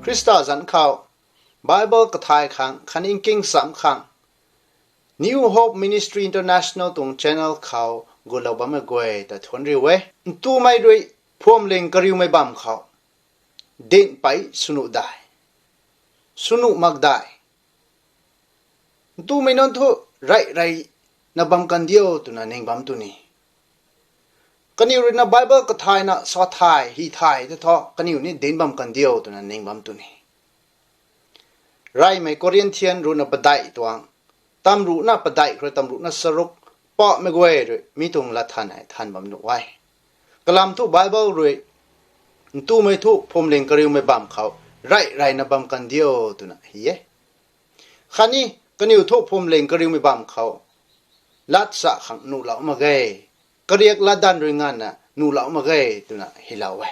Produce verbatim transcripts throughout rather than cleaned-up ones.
Khrista zanc khou Bible kathay khang khatni nking cham khang New Hope Ministry International tuang channel khou gulou bammei guay ta thuanc riu e. Ntumei rui phuamling kariumei bam khou dinc pei swnuh dai, swnuh mak dai. Ntumei nunc thu rey reyna bam kan diu twna ning bam tu ni. Kaniw ruina Bible kathayna sa thay, hy thay the thu kaniw ni dinc bam kan diu twna ning bam tu ni. Reymei Corinthian ruhna padeih tuang, tamruhna padeih khou rui tamruhna charuk, pamei guay rui mi tuang lat than hei than bam nuh e. Kalam thu Bible rui, ntumei thu phuamling kariumei bam khou rey reyna bam kan diu twna hy e. Khatni kaniw thu phuamling kariumei bam khou lat sa khang nuhlou mak ge, kariak latdanv rui nganvna nuhlou mak ge twna hylou e.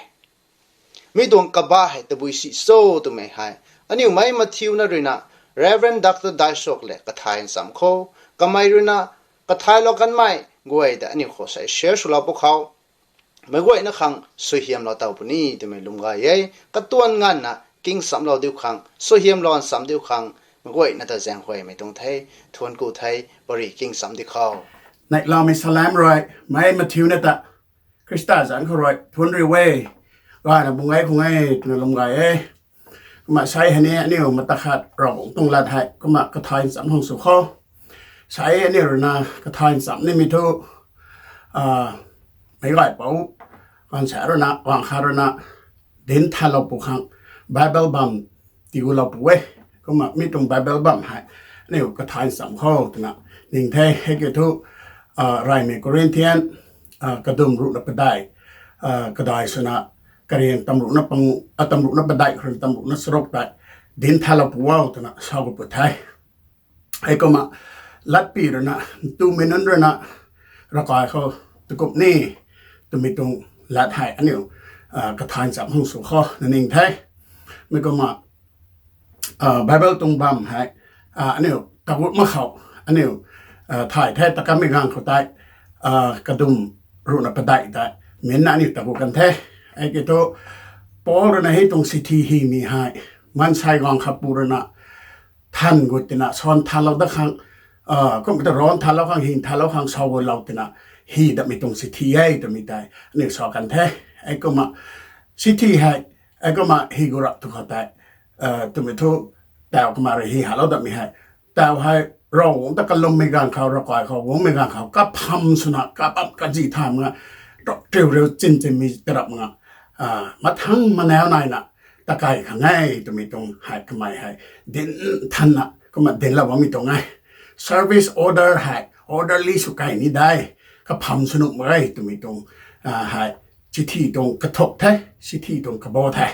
Mi tuang kabah hei tabui si cho twmei hei aniu meic mathiuna ruina Reverend Doctor Daisok le kathay ncham khou, kamei ruina kathaylou kanmei guay ta aniu khou sei share swlou pw khou, meic guayna khang suaihiamlou taw puni twmei lwm gay e. Katuan nganvna king chamlou diu khang, suaihiamlou ncham diu khang, meic guayna ta zaenghuaymei tuang the, thuanc ku the, pary king cham di khou. Neihlamei salam rui, meic mathiuna ta Khrista zanc khou rui thuanc riu e, gayna bung e khang e twna lwm gay e. Kumna sei hei ni aniu mata khat Ravguangc tuang lat hei kumna kathay ncham khang sw khou, sei aniu ruina kathay ncham nimei thu, meic gaypouc, gaanvsaekc ruina, gaanv khat ruina dinc thanlou pw khang Bible bam tiigulou pw e. Kumna mi tuang Bible bam hei aniu kathay ncham khou twna ning the. Hei kiu thu, reymei Corinthian kadum ruhna padeih, kadai swna kariang tamruhna pangu, tamruhna padeih khou rui tamruhna charuk tei dinc thanlou pw o twna sa gu pw the. Heikumna latpy ruina, ntumei nunc ruina, ravkai khou takum ni twmei tuang lat hei aniu kathay ncham khang sw khou na ning the. Mi kumna Bible tuang bam hei aniu tagut mak khou, aniu thay the, ta kanmei ganv khou tei kadum ruhna padeih tei minna aniu tagut kan the. Hei kiu thu Paul ruina hei tuang sithi hymei hei maansei gaanv khat pu ruina than gut tina, san thanlou dat khang, kumna ta ran thanlou khang, hyn thanlou khang sa gutlou tina hy datmei tuang sithi e twmei tei aniu sa kan the. Heikumna sithi hei, heikumna hy gu rap tu khou tei, twmei thu, taw kumna rui hy halou datmei hei, taw hei Ravguangc ta kalummei ganv khou, ravkai khou guangmei ganv khou kapham swna, kapam kazi tham nga, rak riu riu chin chinmei tarap nga, mathang manau naina takai khang e twmei tuang hei kamei hei dinc thanna kumna dinclou bammei tuang e. Service order hei orderly sw kai ni de, kapham sw nuh mak ge twmei tuang hei chithi tuang kathuk the, chithi tuang kabo the.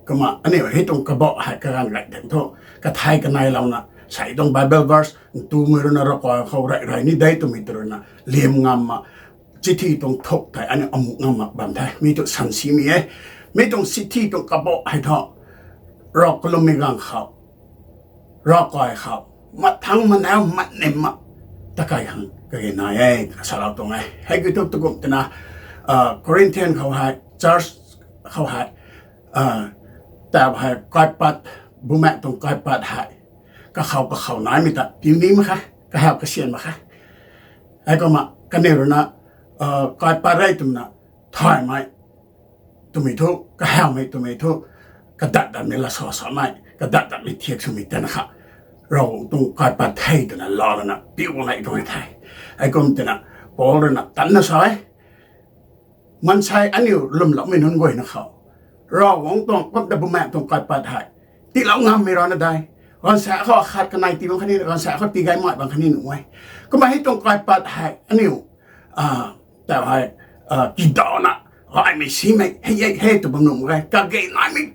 Kumna aniu hei tuang kabo hei kaganv gay tang thu, kathei kaneilouna sei tuang Bible verse, ntumei ruina ravkai khou rey rey ni de twmei tw ruina liam ngamna, chithi tuang thuk tei aniu amu ngamna bam the. Mi thu sansimei e. Mi tuang chithi tuang kabo hei thu, rav kalummei ganv khou, ravkai khou, mathang manau matnimna takai khang kage nai e twna salou tuang e. Hei kiu thu takum tina, Corinthian khou hei, church khou hei, taw hei kaipat, bumaengh tuang kaipat hei kakhou kakhou naimei ta piu ni mak khe, kahaw kasian mak khe. Heikumna kaniw ruina kaipat rey twmna thaymei twmei thu, kahawmei twmei thu, kadat datmei lat sa samei, kadat datmei thiak swmei tana kha, Ravguangc tuang kaipat the twna laa lana piu guang e tuang the. Heikum tina Paul ruina tanna sa e, maansei aniu lwmloumei nunc guayna khou Ravguangc tuang, kumna ta bumaengh tuang kaipat hei tiilou ngammei rana de. Gaanvsaekc khou khat kanei tii bam khatni, gaanvsaekc khou tii gay mai bam khatni nuh e. Kumna hei tuang kaipat hei aniu taw hei kidana, gaymei simei hei e hei tw bam nuh mak ge, kage naimei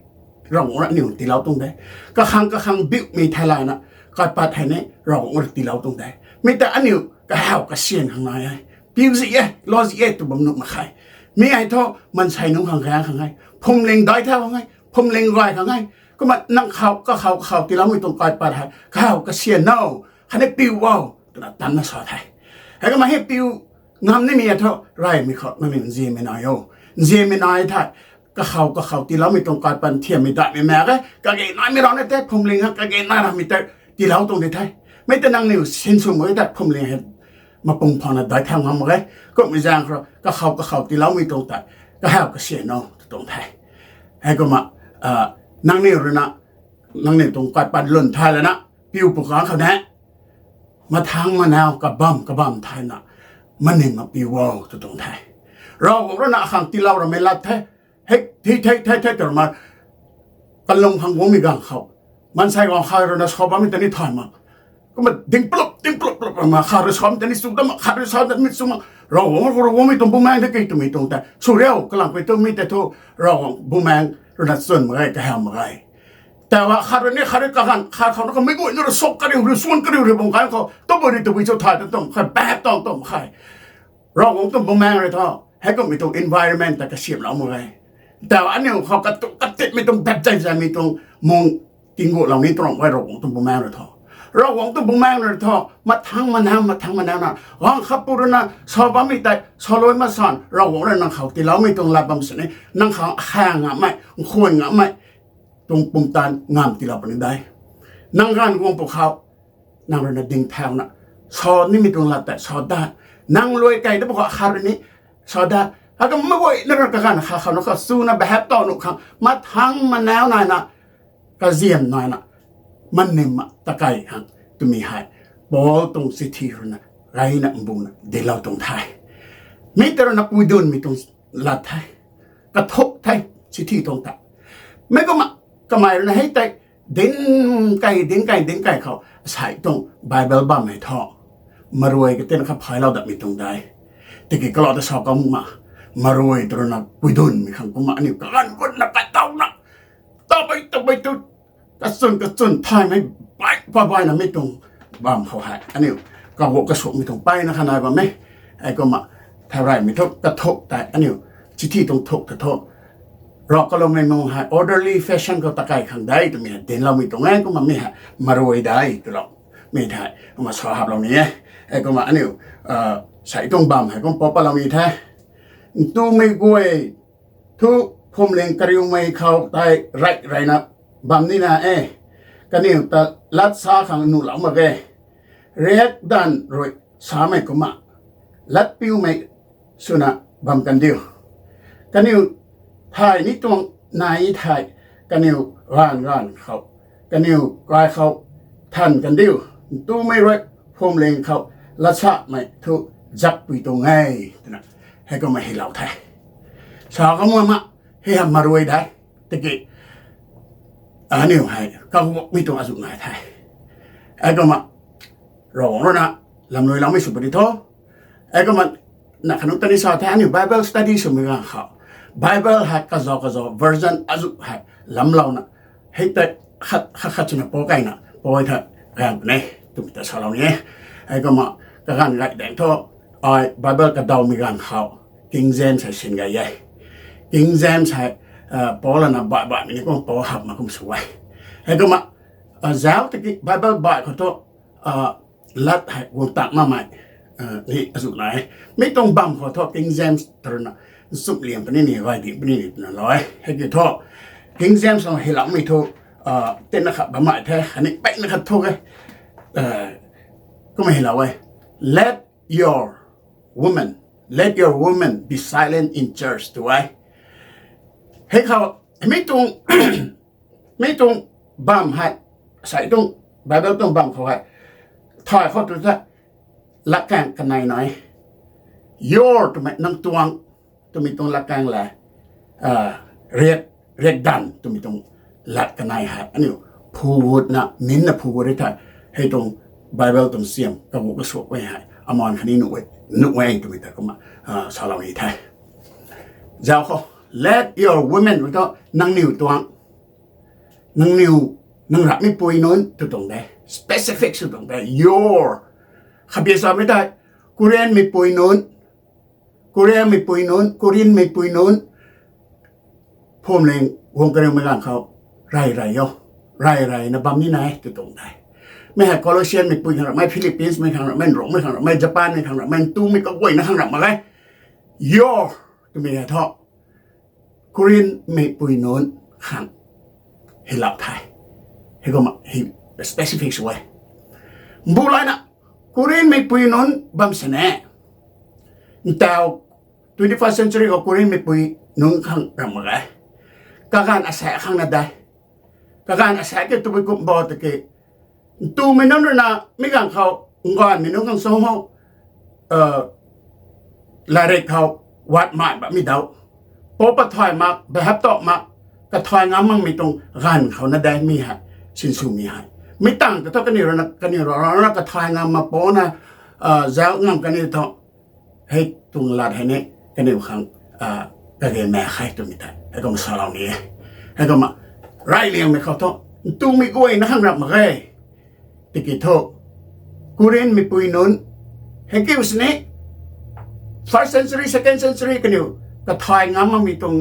Ravguangc rui aniu tiilou tuang de. Kakhang kakhang biumei theilayna kaipat hei ni Ravguangc rui tiilou tuang de. Mi ta aniu kahaw kasian khang nai e, piu zi e, laa zi e tw bam nuh mak khe. Mi hei thu maansei nunc khang khaeng khang e, phuamling daic thau khang e, phuamling gay khang e. Kumna nang khou, kakhou, kakhou tiiloumei tuang kaipat hei kahaw kasian no, khatni piu o twna tanna sa the. Heikumna hei piu ngam nimei e thu, reymei khou nangniw nzianmei nai o. Nzianmei nai thei, kakhou kakhou tiiloumei tuang kaipat thiammei daihmei mak e. Kage naimei rana tei phwamling hei kage nai ramei tei tiilou tuang di the. Mei tei nangniw sinsw mak e tei phwamling hei mapung phana daic thau ngam mak e. Kumhmei zaeng khou kakhou kakhou tiiloumei tuang tei kahaw kasian o tw tuang the. Heikumna nangniw ruina nangniw tuang kaipat lwn thay lana piu pwkhou khou ne, mathangc manau kabamv kabamv thayna manin mak piu o tw tuang the. Ravguangc ruina akhang tiilou ramei lat the. Hei thi thei thei thei twrna kalung khang guangmei ganv khou maansei guang khat ruina sa bammei ta ni thay mak. Kumna ding plup ding plup plup ma khat rui sa bammei ta ni chu dam mak, khat rui sa bammei ta ni chu mak. Ravguangc khou rui guangmei tuang bumaengc the ki twmei tuang tei sw riu kalam pui twmei tei thu Ravguangc bumaengc ruina chwn mak ge, kahaw mak ge. Tau a khat rui ni khat rui kaganv khat khou na kamei guay na rui suk kariu rui suan kariu rui bam kan khou tabui rui tabui cho thay ta tuang khat bap tuang tuang khe. Ravguangc tuang bumaengc rui thu heikumhmei tuang environment ta kasiamhlou mak ge. Tau aniu khou katuang katitmei tuang baptize zaymei tuang mung tinggulou ni tuang e Ravguangc tuang bumaengc rui thu. Ravguangc tuang bumaengc rui thu mathangc manau mathangc manau na guang khat pu ruina sa bammei tei sa lui masan Ravguangc rui nang khou tiiloumei tuang lat bam sini nang khang khaeng ngammei nkhwan ngammei tuang pumtan ngamv tiilou puni de. Nang ganv guang pwkhou nang ruina ding thauna sa nimei tuang lat tei sa da. Nang lui kei da pwkhou khat rui ni sa da. Heikumna meic guayna rui kaganv khat khou na khou chuna behave tau nuh khang mathangc manau naina kaziam naina manin mak ta kei khang twmei hei Paul tuang chithi ruina gayna mbuna dinclou tuang the. Mi ta ruina puidunmei tuang lat the. Kathuk the chithi tuang ta. Mei kumna kamei ruina hei tei dinc kei dinc kei dinc kei khou asei tuang Bible bam hei thu maruai katina kha phaylou datmei tuang de. Tiki kalou ta sa kumna maruai ta ruina puidunmei khang kumna aniu kaganv gutna katouna tabui tabui tu kachwn kachwn thaymei bai pa baina mi tuang bam khou hei aniu kaguak kasuakmei tuang peyna kha nai bam e. Heikumna thau reymei thu kathuk tei aniu chithi tuang thuk ta thu rav kaloumei mung hei orderly fashion khou ta kei khang de twmei hei dincloumei tuang e. Kumna mi hei maruai de twlou mi the kumna sa haplou ni e. Heikumna aniu sei tuang bam hei kum pau patloumei the. Ntumei guay thu phwamling kariumei khou tei rey reyna bam nina e. Kaniw ta lat sa khang nuhlou mak ge. Riakdanv rui samei kumna latpiumei swna bam kan diu. Kaniw thay ni tuang nai thei kaniw ganv ganv khou kaniw kai khou than kan diu. Ntumei rui phwamling khou latsamei thu zakpui tuang e twna heikumna hylou the. Sa kumna hei hei maruai de. Tiki aniu hei kaguakmei tuang azuh nai the. Heikumna Ravguangc ruina lamluiloumei sw puni tho. Heikumna na khanungc ta ni sa the aniu Bible study swmei ganv khou Bible hei kazau kazau version azuh hei lamlouna hei tei khat khat khat swna pau keyna pau e the, ganv puni twmei ta salou ni e. Heikumna kaganv gay daeng thu ai Bible kadawmei ganv khou King James hei sin gay e. King James hei pau lana baih baihmei ni kum pau hamh mak kum sw e. Heikumna zauc tiki Bible baih khou thu lat hei guang tang makmei ni azuh nai e. Mi tuang bam khou thu King James ta ruina nchumhliam puni ni gay ding puni ni twna lou e. Hei ki thu King James khang hyloumei thu tina khat bammei the khatni peyna khat thu e. Kumna hylou e, let your women, let your women be silent in church tw e. Hei khou mi tuang mi tuang bam hei sei tuang Bible tuang bam khou hei thay khou tu the latkaeng kanei nai e. Your twmei nang tuang twmei tuang latkaeng le riak riakdanv twmei tuang lat kanei hei aniu phuwutna minna phuwut e thei hei tuang Bible tuang siam kaguak kasuak e hei aman khatni nuh e twmei ta kumna salou ni the. Zauc khou, let your women thu nangniw tuang, nangniw, nang rapmeipui nunc tw tuang de, specific sw tuang de, your. Khabi samei tei Koreanmeipui nunc, Koreanmeipui nunc, Korinthmeipui nunc phwamling guang kariumei ganv khou rey rey o, rey reyna bam nina e tw tuang de. Mi hei Colossianmeipui khang ramhmei, Philippiansmei khang ramhmei, Romemei khang ramhmei, Japanmei khang ramhmei, ntumei kaguayna khang ramh mak e. Your twmei hei thu Korinthmei pui nunc khang hylou the. Heikumna hei specific sw e. Mbu layna, Korinthmei pui nunc bam sini, ntaw twenty-first century khou Korinthmei pui nunc khang ram mak ge. Kaganv asaekc khang na de. Kaganv asaekc ke tabui kum bo tiki, ntumei nunc rui na mi ganv khou, nganvmei nunc khang sw ho, latrik khou wat mai bammei dau, pou pathay mak, behap tok mak, kathay ngam makmei tuang ganv khou na de mi hei sinswmei hei. Mi tangv ta thu kaniw rui na, kaniw rui na kathay ngam mak pou na, zauc ngam kaniw thu, hei tuang lat hei ni kaniw khang kage mak khe twmei tei heikumna salou ni e. Heikumna reyliangmei khou thu, ntumei guay na khang ram mak ge. Tiki thu, Korinthmei pui nunc, hei kiu sini, first century, second century kaniw kathay ngam makmei tuang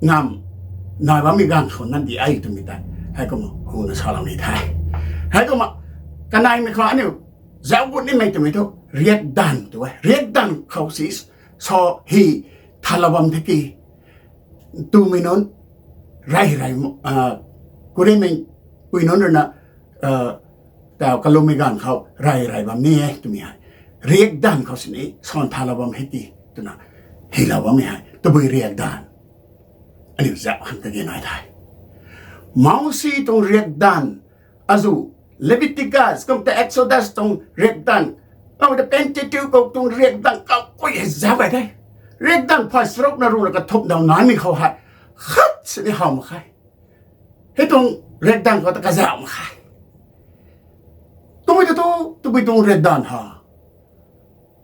ngam nai bammei ganv khou na di e twmei tei heikumna huna salou ni the. Heikumna kaneimei khou aniu zauc gut nimei twmei thu riakdanv tu e. Riakdanv khou si sa hei thalou bam the ki, ntumei nunc rey rey, Korinthmei pui nunc rui na, taw kalummei ganv khou rey rey bam ni e twmei hei, riakdanv khou sini sa thalou bam he ki twna hylou bammei hei tabui riakdanv aniu zauc khang kage nai the. Mousi tuang riakdanv, azu Leviticus kum ta Exodus tuang riakdanv, kum ta Pentateuch khou tuang riakdanv khou koi hei zauc e the. Riakdanv phay charuk na ruhna kathumh daw naimei khou hei khat sini how mak khe. Hei tuang riakdanv khou ta kazauh mak khe. Kummei ta thu, tabui tuang riakdanv ha,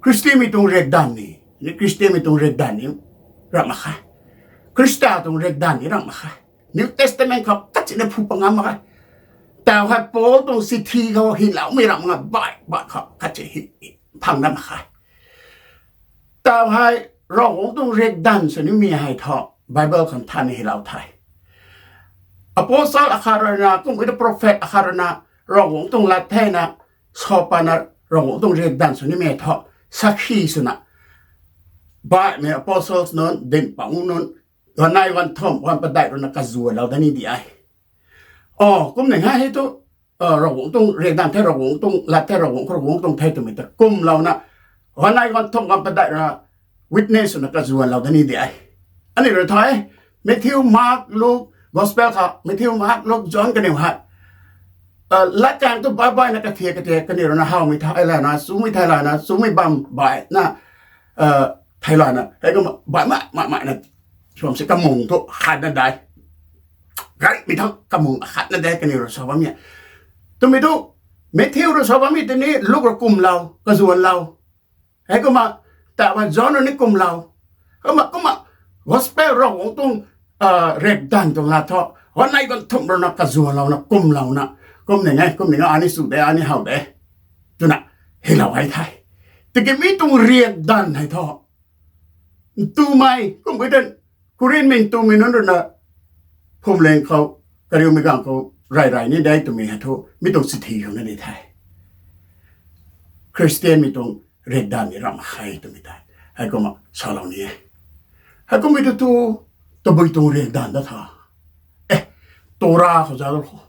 Khristianmei tuang riakdanv ni, ni Khristianmei tuang riakdanv ni ramh mak khe. Khrista tuang riakdanv ni ramh mak khe. New Testament khou khat sini phu pat ngam mak khe. Taw hei Paul tuang chithi khou hyloumei ramh nga baih baih khou khat si hei phang ngam mak khe. Taw hei Ravguangc tuang riakdanv sw nimei hei thu Bible khang thanmei hylou the. Apostle akhat rui na, kummei ta prophet akhat rui na, Ravguangc tuang lat thena, sa patna Ravguangc tuang riakdanv sw nimei thu sakhi swna, baihmei apostles nunc, dinhpouc nunc, ganei ganthumh ganv padeih rui na kazuanlou dat ni di e. O, kum ning hei hei thu, Ravguangc tuang riakdanv the, Ravguangc tuang lat the, Ravguangc khou Ravguangc tuang the twmei ta kumlouna, ganei ganthumh ganv padeih rui na witness swna kazuanlou dat ni di e. Aniu rui thay, Matthew, Mark, Luke, Gospel kha, Matthew, Mark, Luke, John kaniw hei latkaeng tu baih baihna kathiak kathiak kaniw rui na howmei thei layna, chumei thei layna, chumei bam baihna, thei layna, heikumna baih mai mai maina, suam si kamung thu khatna de. Gaymei thu kamung khatna de kaniw rui sa bammei e. Twmei thu, Matthew rui sa bammei tei ni Luke rui kumlou, kazuanlou. Heikumna, taw hei John rui ni kumlou. Kumna, kumna, Gospel Ravguangc tuang riakdanv tuang lat thu ganei ganthumh rui na kazuanlouna kumlouna, kum ning e, kum ning e, ai ni chu de, ai ni how de twna hylou e the. Tiki mi tuang riakdanv hei thu, ntumei, kummei ta, Korinthmei ntumei nunc rui na, phwamling khou, kariumei ganv khou rey rey ni de twmei hei thu mi tuang chithi khou na di the. Khristianmei tuang riakdanv ni ramh mak khe twmei tei heikumna salou ni e. Heikummei tu thu, tabui tuang riakdanv ta tha. E, Torah khou zauc khou,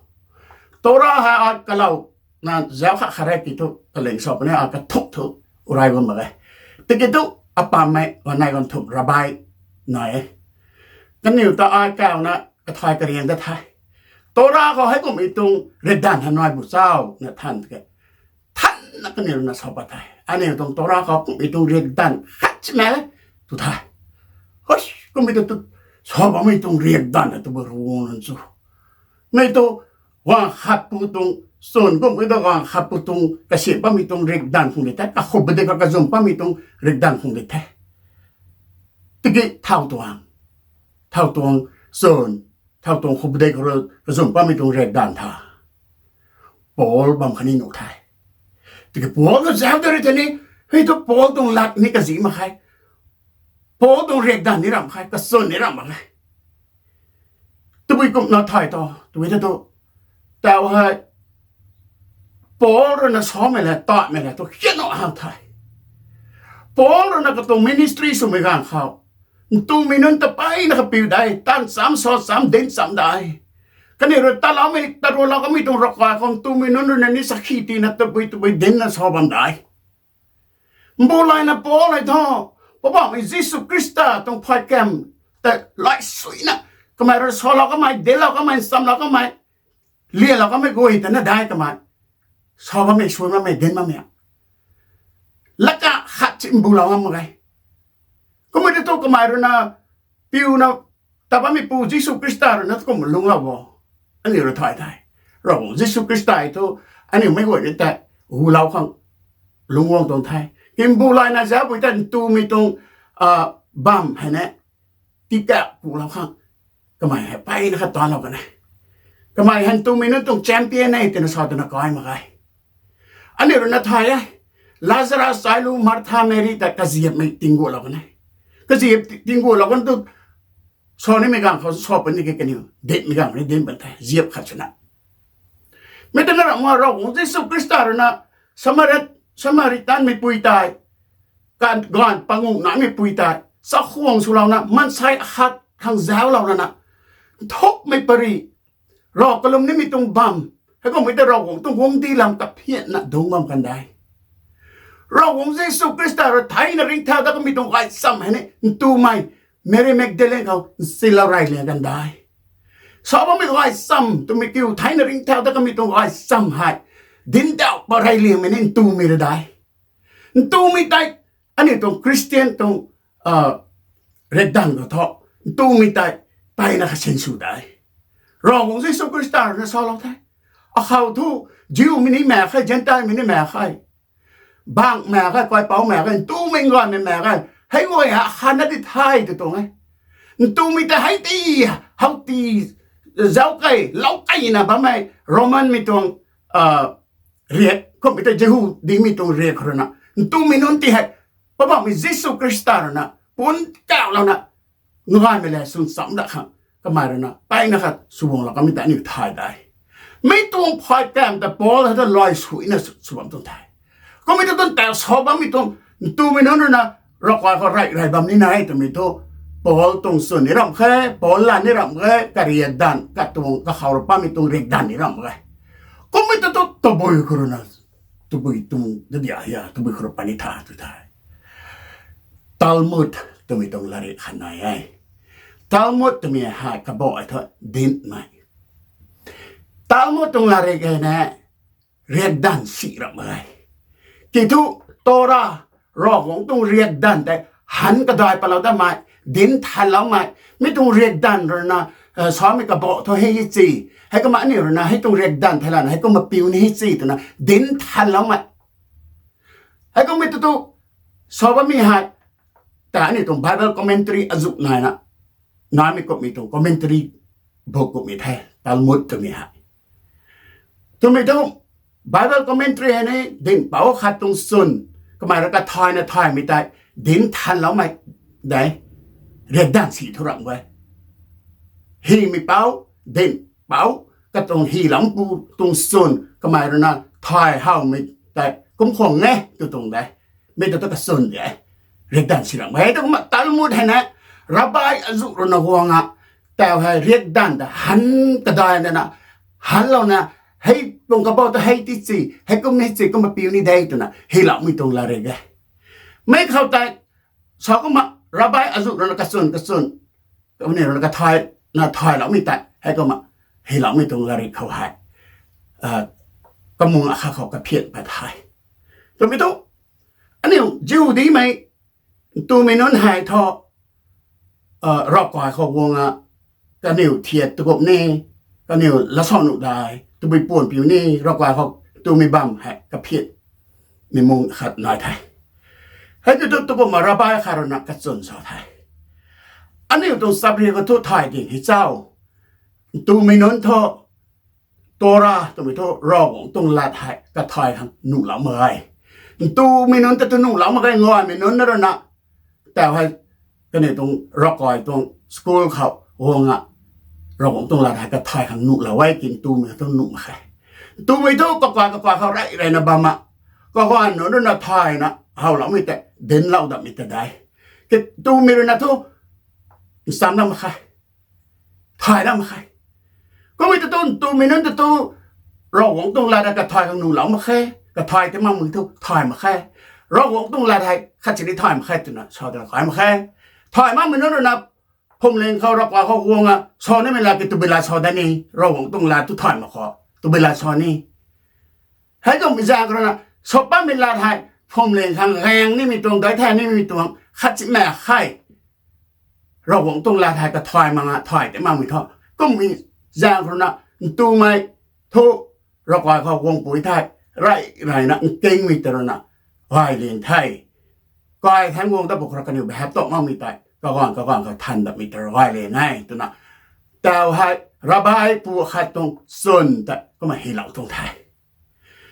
Torah hei ai kalou na zauc khat khat re ki thu kaling sa puni, ai kathuk thu uray bam mak e. Tiki thu, apammei ganei ganthumh rabbi nai e. Kaniw ta ai kawna kathay kariang dat the. Torah khou heikummei tuang riakdanv hei nai bu chau na than ke, thanna kaniw rui na sa pat the. Aniu tuang Torah khou kummei tuang riakdanv khat si na tu the. Hei, kummei tu, tu sa bammei tuang riakdanv hei tabui Ravguangc nunc chu, mei tu, guang khatpu tuang, chwn kummei ta guang khatpu tuang kasiam patmei tuang riakdanv khang di the, kakhou padeih khou kazum patmei tuang riakdanv khang di the. Tiki thau tuang, thau tuang, chwn, thau tuang khou padeih khou kazum patmei tuang riakdanv tha Paul bam khatni nuh the. Tiki Paul ta zauc ta ri tei ni, hei thu Paul tuang lat ni kazih mak khe. Paul tuang riakdanv ni ramh mak khe, kachwn ni ramh mak khe. Tabui kumna thay tho twmei ta tu, taw hei Paul rui na samei le, taimei le thu khian nuh hang the. Paul rui na katuang ministry swmei ganv khou, Ntumei nunc ta peyna kapiu dai, taanv cham, sa cham, dinc cham dai. Kaniw rui taloumei, tarualou kamei tuang ravkai khou ntumei nunc rui na ni sakhi tina tabui tabui dincna sa bam dai. Mbulayna Paul hei thu, Poubauhmei Jisu Khrista tuang phay kam ta lay suina, kamei rui salou kamei, dinclou kamei, nchamlou kamei, lialou kamei guay ta na dai kamei. Sa bammei, suai bammei, dinc bammei, laka khat si mbulou ngam mak ge. Kummei ta thu kamei rui na piuna ta bammeipu Jisu Khrista rui na kum lungclou bo. Aniu rui thay the. Ravguangc Jisu Khrista thu aniu meic guay ni tei hulou khang lungc guang tuang the. Kimbulayna zaucpui tei ntumei tuang bam hei ne, tikak kulou khang kamei hei peyna kha tanlou kan e. Kamei hei ntumei nunc tuang champion e twna sa twna kai mak ge. Aniu rui na thay e. Lazarus, chailu, Martha, Meri ta kaziapmei tingualou kan e. Kaziap tingualou kan tu, sa nimei ganv khou sa puni ke kaniw, dincmei ganv ni dinc pan the, ziap khat swna. Mi ta na ramh ma Ravguangc Jisu Khrista rui na Samaritan, Samaritanmeipui tei, kan ganv panguh nameipui tei chakhwang swlouna, maansei akhat khang zauclou lana, nthukmei pary, rav kalum nimei tuang bam, heikumhmei ta Ravguangc tuang guangcdic lam kaphianna dungc bam kan de. Ravguangc Jisu Khrista rui theina ringcthau dat kamei tuang gaychamv hei ni ntumei, Meri Magdalene khou nsilou reyliang kan de. Sa bammei gaychamv twmei kiu theina ringcthau dat kamei tuang gaychamv hei, dincdauh pa reyliangmei ni ntumei rui de. Ntumei tei, aniu tuang Khristian tuang riakdanv khou thu, ntumei tei peyna kha sinsw de. Ravguangc Jisu Khrista rui na salou the. Akhou thu, Jewmei ni mak khe, Zentelmei ni mak khe, bangh mak khe, kaipouc mak khe, ntumei gaymei mak khe, hei guay ha khanna di the tw tuang e. Ntumei tei hei ti, how ti, zauc key, lou keyna bammei Romanmei tuang riak, kumhmei tei Jihudimei tuang riak khou rui na, ntumei nunc ti hei Poubauhmei Jisu Khrista rui na pun kauhlouna, ngaymei le swn cham dat khang kamei rui na peyna kha swguanglou kamei ta aniu thay de. Mi tuang phay kam ta Paul hei ta lay suina sw bam tuang the. Kummei ta tuang tau sa bammei tuang, ntumei nunc rui na ravkai khou rey rey bam ni nai twmei thu, Paul tuang chwn ni ramh khe, Paul la ni ramh khe, kariakdanv katuang kakhou rui pamei tuang riakdanv ni ramh khe. Kummei ta tu tabui khou rui na, tabui tuang dadia hia, tabui khou rui puni tha tu the. Talmud twmei tuang latrik khat nai e. Talmud twmei hei kabah e thu, dincmei. Talmud tuang latrik hei ne, riakdanv si ramh e. Ki thu, Torah, Ravguangc tuang riakdanv tei han kadai patlou datmei, dinc thanloumei, mi tuang riakdanv rui na, samei kabah thu hei hi ci, heikumna aniu rui na hei tuang riakdanv thei lana heikumna piu ni hi ci twna dinc thanloumei. Heikummei tu tu, sa bammei hei, ta aniu tuang Bible commentary azuh naina, naimei kumhmei tuang commentary book kumhmei the, Talmud twmei hei. Twmei tu, Bible commentary hei ni, dinhpouc khat tuang chwn, kamei rui kathayna thaymei tei, dinc thanloumei de, riakdanv si thu ramh e. Hymei pouc, dinhpouc, katuang hyloumeipu tuang chwn, kamei rui na thay howmei tei, kum khwang e, tw tuang de. Mi ta tu kachwn de, riakdanv si ramh e. Hei tu kumna Talmud hei na, Rabbi azuh rui na guang a, tau hei riakdanv ta han kadai nana, hanlouna, hei tuang kabah ta hei ti ci, heikum ni ci, kumna piu ni de twna hyloumei tuang latrik e. Mi khou tei, sa kumna Rabbi azuh rui na kachwn kachwn, kaniw rui na kathayna thayloumei tei, heikumna hyloumei tuang latrik khou hei, kamung akhat khou kaphian pat the. Twmei tu, aniu Jihudimei, ntumei nunc hei thu, ravkai khou guang a, kaniw thiat tu kum ni, kaniw lasau nuh dai, tabui puan piu ni, ravkai khou ntumei bam hei kaphian, mi mung khat nai the. Hei tu tu tu kumna Rabbi khat rui na kachwn sa the. Aniu tuang chapri khou thu thay ding hei chau. Ntumei nunc thu, Torah twmei thu Ravguangc tuang lat hei kathay khang nuhlou mak e. Ntumei nunc ta tu nuhlou mak ge, ngaymei nunc na rui na, tau hei, kaniw tuang ravkai tuang school khou guang a, Ravguangc tuang lat hei kathay khang nuhlou e, ki ntumei tu nuh mak khe. Ntumei thu kakai kakai khou rey reyna bam a, kaganv nunc rui na thayna howloumei tei, dinclou datmei ta de. Ki ntumei rui na thu, ncham na mak khe, thay na mak khe. Kummei ta tu ntumei nunc ta tu Ravguangc tuang lat hei kathai khang nuhlou mak khe, kathai tei makmei thu thay mak khe. Ravguangc tuang lat hei khat sini thay mak khe twna sa dana kai mak khe. Thay makmei nunc rui na phuamling khou, ravkai khou guang a sa nimei lat ki tabui lat sa dat ni, Ravguangc tuang lat tu thay mak khou tabui lat sa ni. Hei kummei zaeng khou rui na sa patmei lat hei phuamling khang gaeng nimei tuang, daic thay nimei tuang khat si mak khe. Ravguangc tuang lat hei kathai mak a, thay tei makmei thu. Kummei zaeng khou rui na ntumei thu ravkai khou guangpui thei rey reyna nkingmei ta rui na gay lian the. Kai than guang dat pwkhou rui kaniw behap tauh makmei tei kaganv kaganv khou than datmei ta rui gay lian e twna, tau hei Rabbi pu akhat tuang chwn tei kumna hylou tuang the.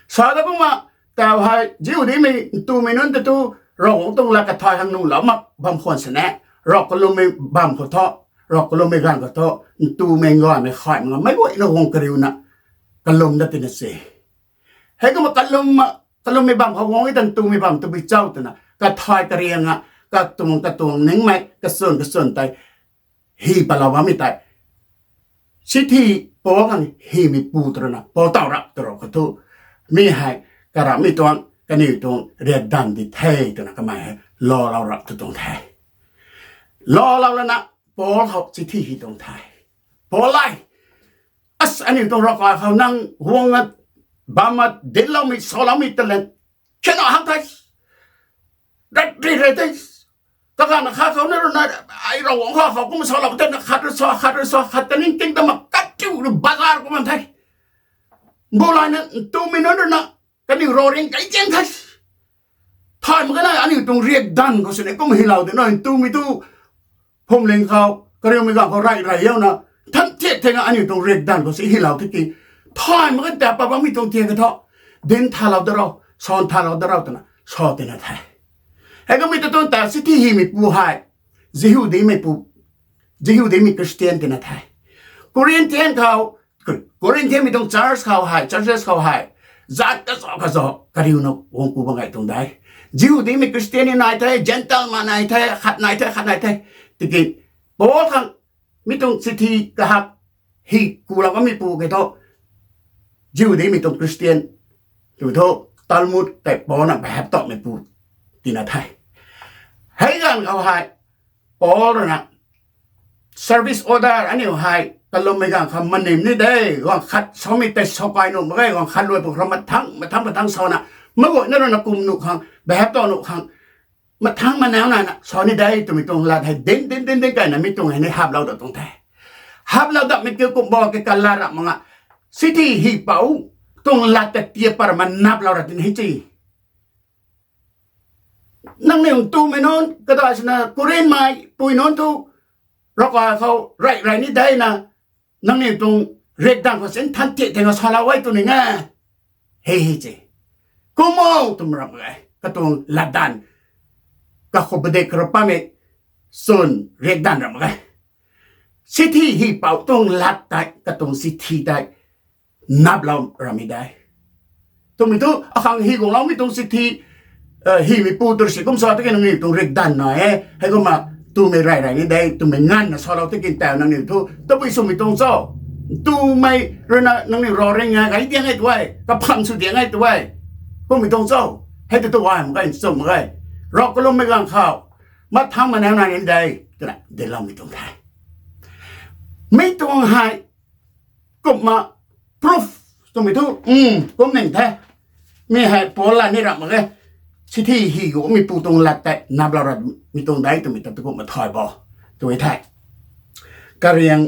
Sa dat kumna, tau hei Jihudimei ntumei nunc ta tu Ravguangc tuang lat kathai khang nuhlou mak bam khwan sini, rav kalummei bam khou thu, rav kalummei ganv khou thu, ntumei nganvmei khaymei nga meic guayna guang kariuna kalum dat tina se. Hei kumna kalum, kalummei bam khou guang e ta ntumei bam tabui chau twna kathai kariang a, katuang katuang ningmei kachwn kachwn tei hy patlou bammei tei, chithi Paul khang hymeipu ta rui na Paul taw rap ta rap khou thu, mi hei karamhmei tuang kaniw tuang riakdanv di the twna kamei hei laalou rap tu tuang the. Laalou lana Paul khou chithi hy tuang the. Paul e, as aniu tuang ravkai khou nang guang a, bam a, dincloumei saloumei ta lan khe na hak the. Rat ri re the. Kaganv na kha khou na rui na, ai Ravguangc kha khou kumna salou the na, khat rui sa, khat rui sa, khat ta ning ting ta mak, katiu rui bazar kumna the. Bulay na ntumei nunc rui na kaniw ravring kai tiang the. Thay mak khe na, aniu tuang riakdanv khou sini kum hylou de na, ntumei tu phuamling khou, kariumei ganv khou rey rey yau na, than thiak thena aniu tuang riakdanv khou si hylou tiki, thay mak khe ta pat bammei tuang thiak khe thu, dinc thalou da rau, san thalou da rau twna sa tina the. Hei kummei ta tuang ta chithi hymeipu hei Jihudimeipu, Jihudimei Christian tina the. Corinthian khou, Corinthianmei tuang church khou hei, churches khou hei, zat kaza kaza kariuna guang ku bam gay tuang de. Jihudimei Christian ni nai the, Gentile ma nai the, khat nai the, khat nai the. Tiki Paul khang mi tuang chithi kahak hy kulou bammeipu khe thu, Jihudimei tuang Christian twmei thu, Talmud tei Paul na behap tauhmeipu tina the. Hei ganv khou hei Paul rui na service order aniu hei kalummei ganv khou manim ni de, ganv khat samei tei sa kai nuh mak ge, ganv khat luai pwkhou mathang mathang mathang sa na, meic guayna rui na kum nuh khang, behap tauh nuh khang, mathang manau nai na sa ni de twmei tuang lat hei dinc dinc dinc dinc kayna mi tuang hei ni haplou dat tuang the. Haplou datmei kiu kum bo ke kalat rap mak a, chithi hypou tuang lat ta tia pat ra ma naplou ra tin hei ci. Nangniw ntumei nunc kadai swna Corinthmei pui nunc thu ravkai khou rey rey ni de na, nangniw tuang riakdanv khou sin than thiak thena salou e tw ning e. Hei hei ci. Kum o twmei ram mak ge. Katuang latdanv, kakhou padik khou rui patmei chwn riakdanv ram mak ge. Chithi hypou tuang lat tei, katuang chithi tei naplou ramei de. Twmei thu akhang hy guangloumei tuang chithi hymeipu tu rui si kum sa tiki nangniw tuang riakdanv nai e, heikumna twmei rey rey ni de, twmei nganvna salou tiki tau nangniw thu tabui swmei tuang cho? Twmei rui na nangniw ravring e, gay diang e tu e, kaphan sw diang e tu e, kummei tuang cho? Hei ta tu gay mak ge, nchumh mak ge. Rav kalummei ganv khou mathang manau nai ni de twna dincloumei tuang the. Mi tuang hei kumna proof twmei thu, kum ning the. Mi hei Paul la ni ram mak ge. Chithi hy gumeipu tuang lat tei naplou ramei tuang de twmei ta tu kumna thay bo tw the. Kariang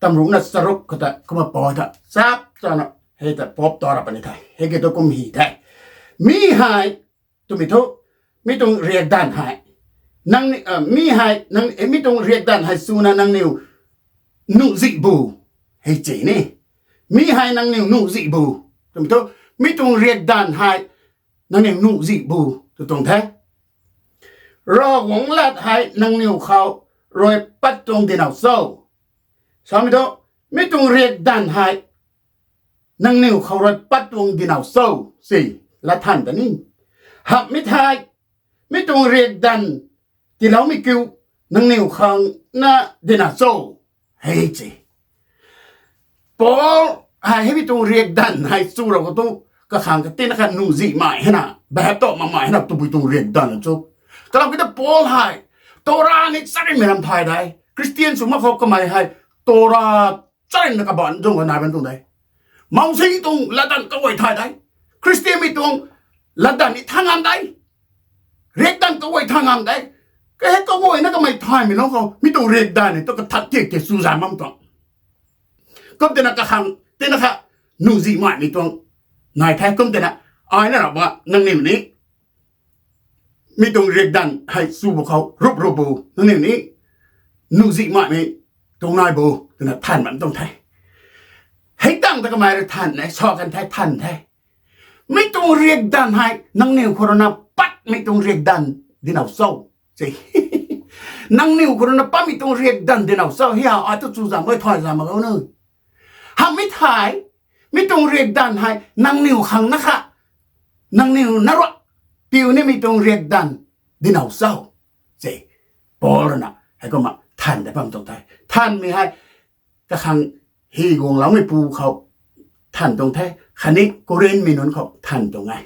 tamruhna charuk khou ta kumna pau ta chap chana hei ta pop ta ra puni the. Hei ki tu kum hy the. Mi hei twmei thu, mi tuang riakdanv hei, nang, mi hei nang, mi tuang riakdanv hei swna nangniw nuhzih bu, hei ci ni. Mi hei nangniw nuhzih bu twmei thu, mi tuang riakdanv hei nangniw nuhzih bu tw tuang the. Ravguangc lat hei nangniw khou rui pat tuang dinau cho? Samei thu, mi tuang riakdanv hei nangniw khou rui pat tuang dinau cho? Si, lat than ta ni. Hamhmei thei, mi tuang riakdanv tiiloumei kiu, nangniw khang na dina cho, hei se. Paul hei hei mi tuang riakdanv hei chu rou khou tu, kakhang katina kha nuhzihmei hei na, behap tawmei hei na tabui tuang riakdanv cho. Kalam ki ta Paul hei Torah ni charynmei ram thay de. Khristian sw mak khou kamei hei Torah charynna kabaanc zung ka nai bam tuang de. Mousi tuang latdanv kaguay thay de. Khristianmei tuang latdanv ni tha ngam de. Riakdanv kaguay tha ngam de. Kahei kaguayna kamei thaymei nunc khou mi tuang riakdanv ni tu kathat tiak tiak chu zan bam tuang. Kum tina kakhang tina kha nuhzihmeimei tuang nai the. Kum tina ai na ra ba nangniw ni mi tuang riakdanv hei chu bu khou rup rup bu, nangniw ni nuhzihmeimei tuang nai bu twna than bam tuang the. Hei tang ta kamei rui than e, sa kan the, than the. Mi tuang riakdanv hei nangniw khou rui na patmei tuang riakdanv dina cho, se. Nangniw khou rui na patmei tuang riakdanv dina cho hia, ai tu chu zan mak, thay zan mak gau nu. Hamhmei thei, mi tuang riakdanv hei nangniw khang na kha, nangniw na rui piu nimei tuang riakdanv dina cho, se. Paul rui na heikumna than de bam tuang the. Thanmei hei kakhang hi guangloumeipu khou than tuang the, khatni Korinthmei nunc khou than tuang e.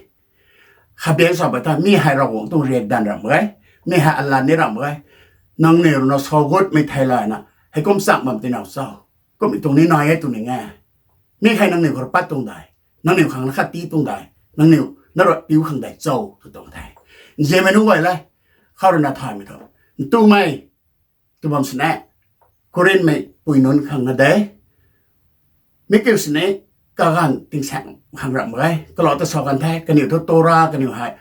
Khabiang sa ba ta mi hei Ravguangc tuang riakdanv ramh mak ge, mi hei alan ni ramh mak ge. Nangniw rui na sa gutmei theilayna heikum chang bam tina cho, kummei tuang ni nai e tw ning e. Mi hei nangniw khou rui pat tuang de, nangniw khang na kha tii tuang de, nangniw na rui piu khang de cho tw tuang the. Nzianmei nunc guay le, khou rui na thaymei tho, ntumei tw bam sini, Korinthmei pui nunc khang na de, mi kiu sini, kaganv tingsaeng khang ramh mak ge. Kalou ta sa kan the, kaniw thu Torah kaniw hei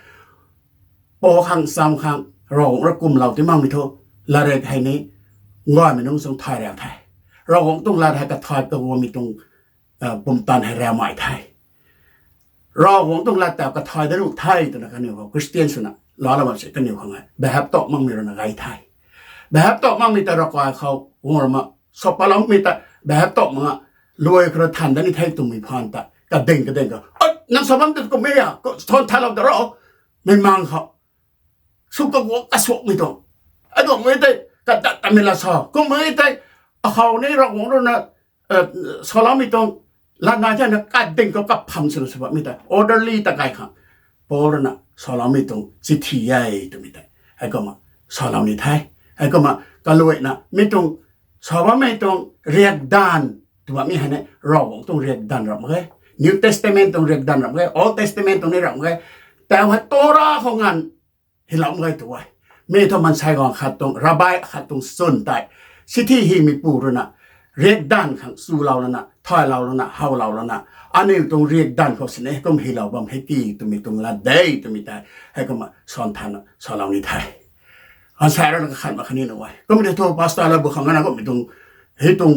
Paul khang, Sam khang, Ravguangc rui kumlou ti makmei thu, latrik hei ni gaymei nunc chung thay riu the. Ravguangc tuang lat hei kathay kaguangmei tuang pumtan hei riu mai the. Ravguangc tuang lat ta kathay da nuh the twna kaniw khou Khristian swna laalou bam se kaniw khang hei behap tawh makmei rui na gay the. Behap tawh makmei ta ravkai khou guang rama sa patloumei ta behap tawh mak nga, luai khou rui than da ni the twmei phaan ta kading kading khou, nang sa bam ta kummei a, than thalou da ro, mei mang khou sw kaguang kasuakmei tuang, aduangmei tei kadat tamei la sa kummei tei, akhou ni Ravguangc rui na saloumei tuang lat nai thena kading khou kapham swna sw bammei tei orderly ta kai khang, Paul rui na saloumei tuang chithi e twmei tei heikumna salou ni the. Heikumna kaluaina mi tuang sa bammei tuang riakdanv tw bammei hei ni Ravguangc tuang riakdanv ramh mak ge, New Testament tuang riakdanv ramh mak ge, Old Testament tuang ni ramh mak ge. Tau hei Torah khou nganv hilou mak ge tu e. Mi thu maansei guang khat tuang, rabbi khat tuang chwn tei chithi hymeipu rui na riakdanv khang chulou lana, thaylou lana, howlou lana, aniu tuang riakdanv khou sini kum hylou bam hei ki twmei tuang lat de twmei tei heikumna san thana salou ni the. Maansei rui na kakhat mak khatni nuh e. Kummei thu pastor la bu khang na kummei tuang, hei tuang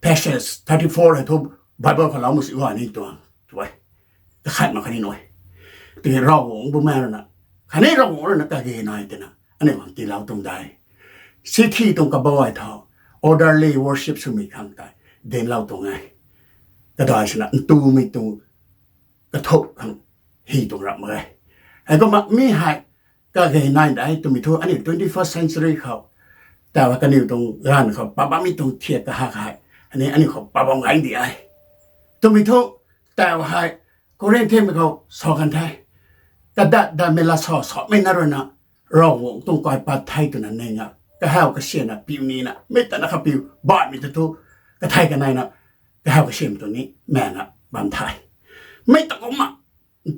passage thirty four hei thu Bible khou lou mak si gay ni tuang tu e. Kakhat mak khatni nuh e. Tiki Ravguangc Bumaengh rui na, khatni Ravguangc rui na kage nai twna aniu khang tiilou tuang de. Chithi tuang kabau tho, orderly worship swmei khang tei dinclou tuang e. Kadai swna ntumei tuang kathuk khang hy tuang ramh mak ge. Heikumna mi hei kage nai de twmei thu aniu twenty first century khou, tau hei kaniw tuang ganv khou pat bammei tuang thiak kahak hei, ani aniu khou pat bam gay di e twmei thu, tau hei Korinthmei khou sa kan the. Kadat datmei lat sa samei na rui na Ravguangc tuang kaipat the twna ning a, kahaw kasiamna piu nina mi tana kha piu baihmei ta thu, kathei kaneina kahaw kasiamna tuang ni maengna bam the. Mi ta kumna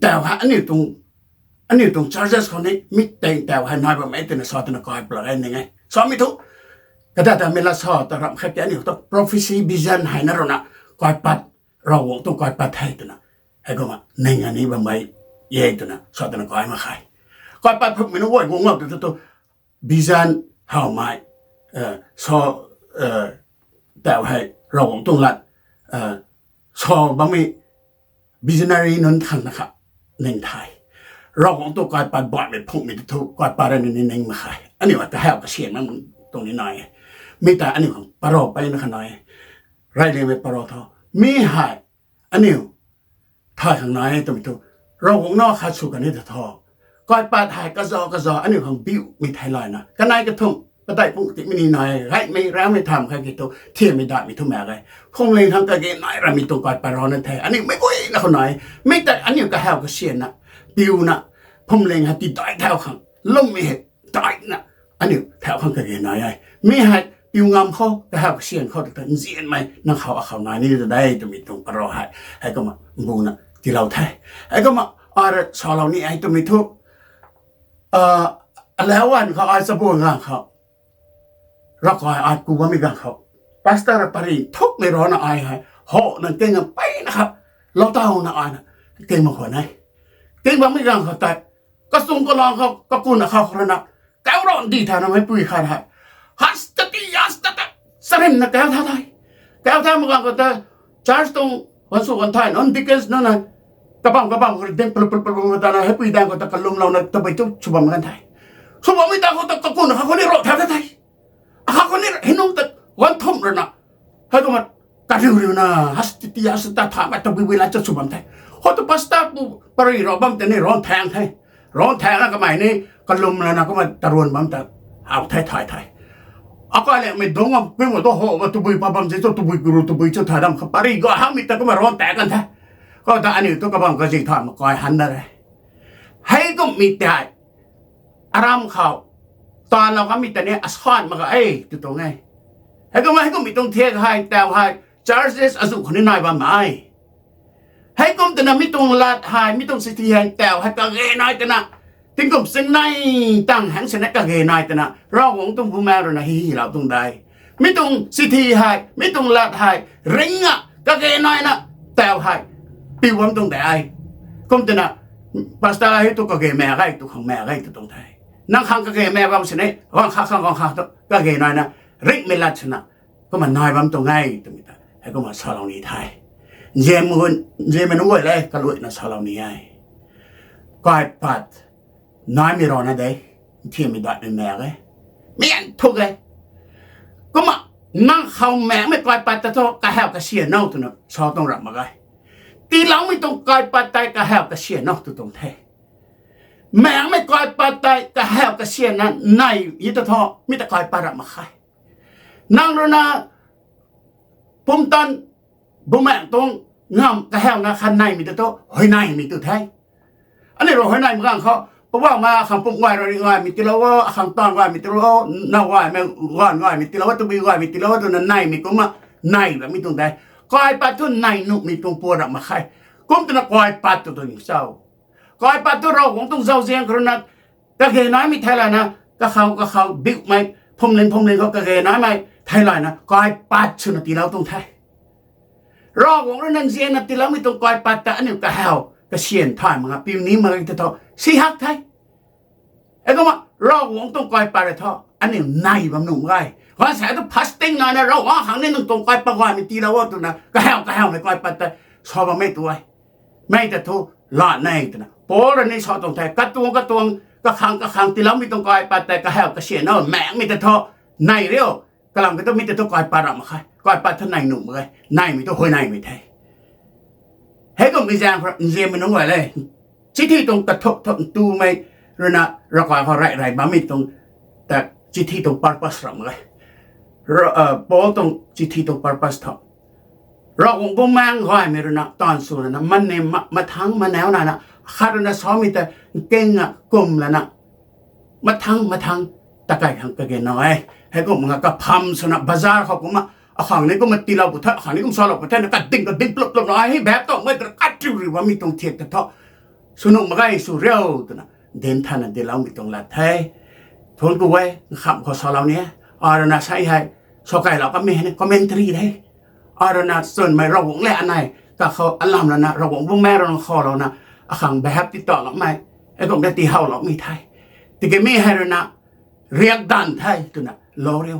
tau hei aniu tuang churches khou ni mi tei tau hei nai bammei twna sa twna kai pla gay ning e samei thu, kadat datmei lat sa ta ramh khat tei aniu ta prophecy, vision hei na rui na kaipat, Ravguangc tuang kaipat the twna heikumna ning a ni bammei e twna sa twna kai mak khe. Kaipat phukmei nunc guay guanglou tu tu tu, vision howmei, sa, tau hei Ravguangc tuang lat sa bammei visionary nunc khang na kha ning the. Ravguangc tuang kaipat baihmei phukmei tu thu kaipat rui ni ning mak khe. Aniu hei kahaw kasiamna tuang ni nai e. Mi ta aniu khang parou peyna kha nai e. Reyliangmei parou tho. Mi hei aniu thay khang nai e twmei thu, Ravguangc na khat sw kan ni ta tho. kaipat hei kaza kaza aniu khang biumei theilayna kanei kathumh padeih pung ti mini nai gaymei ramei tham khat ki thu thiammei datmei thu mak ge. Phwamling khang kage nai ramei tuang kaipat rana the aniu mei guayna khou nai. Mi tei aniu kahaw kasianna piuna phwamling hei tidaih thau khang lwmmei hei daihna aniu thau khang kage nai e. Mi hei piu ngam khou kahaw kasian khou ta nzianmei nang khou akhou nai ni ta de twmei tuang parou hei heikumna mbuna tiilou the. Heikumna ai rui salou ni e twmei thu, alau an khou ai chabuan ganv khou, ravkai ai ku bammei ganv khou, pastor pari thukmei rana ai hei ho nang kingam peyna kha loutawna aina king mak khwan e. King bammei ganv khou tei kachung kalang khou kakun akhou khou rana kau randih thana meipui khat hei hastati hastata charynna kau tha the. Kau tha mak ganv khou ta church tuang wansu wan thai non deacons nana kabam kabam khou ding pul pul pul pul tana heipui daeng khou ta kalumlouna tabui tu sw bam kan the. Sw bammei ta khou ta kakun akhou ni ro tha the. Akhou ni hinung ta wan thumh rana heikumna kariu riuna hastati hastata thamei tabui bui la cha sw bam the. Hou tu pastor pu pari rou bam tei ni ron thaeng the. Ron thaengna kamei ni kalumlouna kumna taruan bam ta how the thay the. Akai le mei dungc a pui ma tu ho ba tabui pa bam si tu tabui kuru tabui chu thay dam kha pari ga hamei ta kumna ron taeng kan the. Khou ta aniu tu kabam kazi thay mak kai han na re. Heikumhmei tei aram khou taanlou kamei ta ni asan mak ka e tw tuang e. Heikumna heikumhmei tuang thiak hei tau hei churches azuh khou ni nai bam e. Heikum twna mi tuang lat hei mi tuang city hei tau hei kage nai twna tingkum singnei tang hang sina kage nai twna Ravguangc tuang bumaeng ruina hi hilou tuang de. Mi tuang city hei mi tuang lat hei ringna kage naina tau hei piu bam tuang de. Kum twna pastor hei tu kage mak ge tu khang mak ge tu tuang the. Nang khang kage mak bam sini guang kha khang guang kha tu kage naina ringhmei lat swna kumna nai bam tuang e twmei ta heikumna salou ni the. Nzianmei nunc guay le kaluaina salou ni e. Kaipat naimei rana de, nthiammei datmei mak ge, mian thu ge. Kumna nang khou maekmei kaipat ta thu kahaw kasian now twna sa tuang rap mak ge. Tiiloumei tuang kaipat tei kahaw kasian now tw tuang the. Maekmei kaipat tei kahaw kasianna nei e ta thu mi ta kaipat rap mak khe. Nang ruina pumtan bumaengc tuang ngamv kahawna khan neimei ta thu huayneymei tu the. Aniu rui huayney mak ganv khou Poubauhmei akhang pumc guay rui ri gaymei tiilou o, akhang taanv gaymei tiilou o, now gaymei gaanv gaymei tiilou o, tabui gaymei tiilou o twna neimei kumna nei bammei tuang de. Kaipat thu nei nuhmei tuang pua rap mak khe. Kum twna kaipat tu tuang cho? Kaipat thu Ravguangc tuang zauzian khou ruina kage naimei theilayna kakhou kakhou biumei phwamling phwamling khou kage naimei theilayna kaipat swna tiilou tuang the. Ravguangc ruina nzianna tiiloumei tuang kaipat ta aniu kahaw kasian thay mak nga piu ni mak ge ta thu si hak the. Heikumna Ravguangc tuang kaipat rui thu aniu nei bam nuh mak ge. Gaanv sa tu fasting naina Ravguangc khang ni nang tuang kaipat gaymei tiilou o twna kahaw kahawmei kaipat ta sa bammei tu e. Mei ta thu la nei twna Paul rui ni sa tuang the, katuang katuang kakhang kakhang tiiloumei tuang kaipat tei kahaw kasian now maekmei ta thu nei riu. Kalam ka tu mi ta thu kaipat rap mak khe, kaipat thu nei nuh mak ge, neimei tu huayneymei the. Heikumhmei zaeng khou nzianmei nunc guay le, chithi tuang kathuk thuk ntumei ruina ravkai khou rey rey bammei tuang ta chithi tuang purpose rap mak ge. Paul tuang chithi tuang purpose thu Ravguangc bumaengc gaymei ruina taanv sw lana mathang manau nana khat ruina samei ta nkingna kum lana mathang mathang takai khang kage na e. Heikumna kapham swna bazar khou kumna akhang ni kumna tiilou pu the, akhang ni kum salou pu the na kading kading plup plup na ai hei bap tawmei ta katriu riu bammei tuang thiak ta thu sw nuh mak ge sw riu twna dinc thana dincloumei tuang lat the. Thuanc ku e, nkhamh khou salou ni e. Ai ruina sei hei sakailou kamei hei ni commentary the. Ai ruina chwnmei Ravguangc le anei kakhou alam lana Ravguangc bumaengc ruina khoulouna akhang behap ti taloumei, heikumna tihowloumei the. Tiki mi hei ruina riak danv the twna lou riu.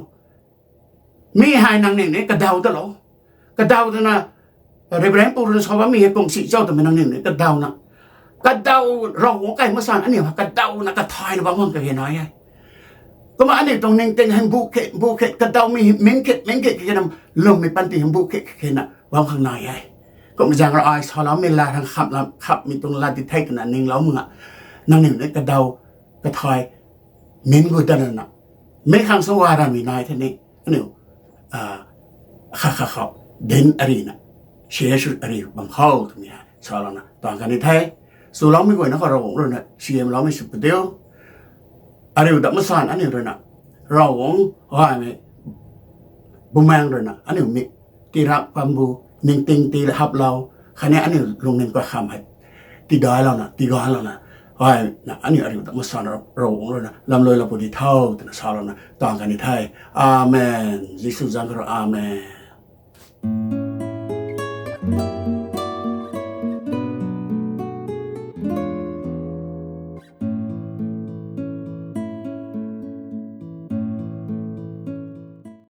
Mi hei nangniw ni kadaw ta lou. Kadaw twna Reverend pu ruina sa bammei hei kum si cho twmei nangniw ni kadawna, kadaw Ravguangc kai masan aniu hei kadawna kathayna bam khang kage nai e. Kumna aniu tuang ningting hei bu khe bu khe kadawmei hei min khe min khe khe na lwmmei panty hei bu khe khena bam khang nai e. Kumna zaeng rui ai saloumei lat hang khamhmei tuang lat di the twna ninglou mak nga. nangniw ni kadaw kathay min gu dat lana, mei khang sa gay ramei nai the ni, aniu kha kha khou dinc arina, share sw ari bam khou twmei hei salouna tuang kan ni the. Swloumei guayna khou Ravguangc ruina siamloumei sw padiu. Ariu dat masan aniu ruina Ravguangc gaymei Bumaengh ruina aniu mik tirak pambu, ningting ti haplou, khatni aniu lungning pakham hei tidailouna, tiganclouna, gayna aniu ariu dat masan Ravguangc ruina lamluailou pu di tho twna salouna tuang kan ni the. Amen. Jisu zanc khou rui amen.